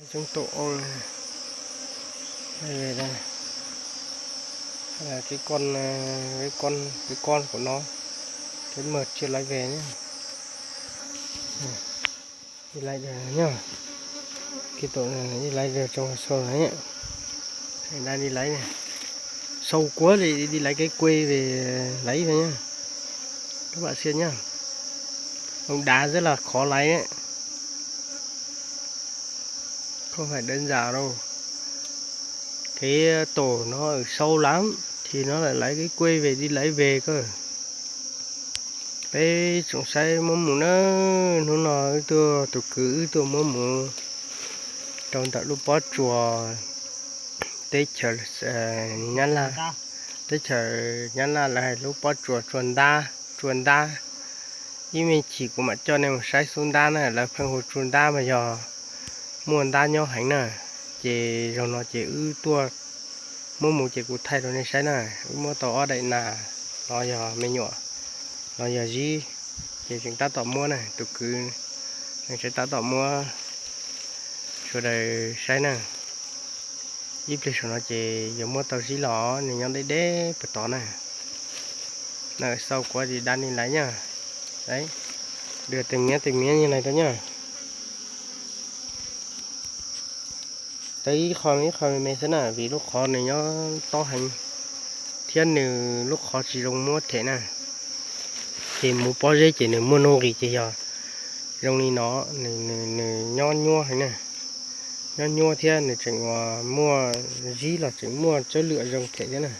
Coob tus ua, cái con, cái con, cái con của nó, cái mật chưa lấy về nhé. Đi lấy về nhá. Cái tổ này đi lấy về trong hồ sơ đấy. Đang đi lấy này. Sâu quá thì đi lấy cái que về lấy thôi nhá. Các bạn xem nhá. Ông đá rất là khó lấy đấy. Không phải đơn giản đâu. Cái tổ nó ở sâu lắm thì nó lại lấy cái que về đi lấy về cơ. Peb tsoom saib muab mus na, hnub no wb tuaj, tus kwv wb tuaj muab mus rau ntawm lub pob tsuas teb chaws Nyab Laj, teb chaws Nyab Laj lawv hais lub pob tsuas Tsua Ntab, Tsua Ntab. Ib me chim kuv mam coj nej mus saib xub ntab na, lawv pheej hu Tsua Ntab mas yog muaj ntab nyob heev na. Ces zaum no ces wb tuaj muab mus ces kuv thaij rau nej saib na. Wb muab tau ob daim nas, los yog me nyuam, los yog zib, ces tseem tab tom muab na, tus kwv tseem tab tom muab sawv daws saib na. Ib pliag saum no ces yuav muab tau zib los, nws nyob deb deb puag tod na. Nws sau kuv tias đá đi lấy nhá. Đấy, được từng miếng từng miếng như này thôi nhá. Tau ib qho ib qho me me xwb na, vim lub qhov nws nyob tob heev thiab nws lub qhov tsis zoo muab them na. Ces mus pob zeb ces nws muaj nuj nqis ces yog zoo li no, nws nyob nyuaj heev na. Nyob nyuaj thiab nws tseem muaj zib los tseem muaj tsawb lwm zoo them thiab na.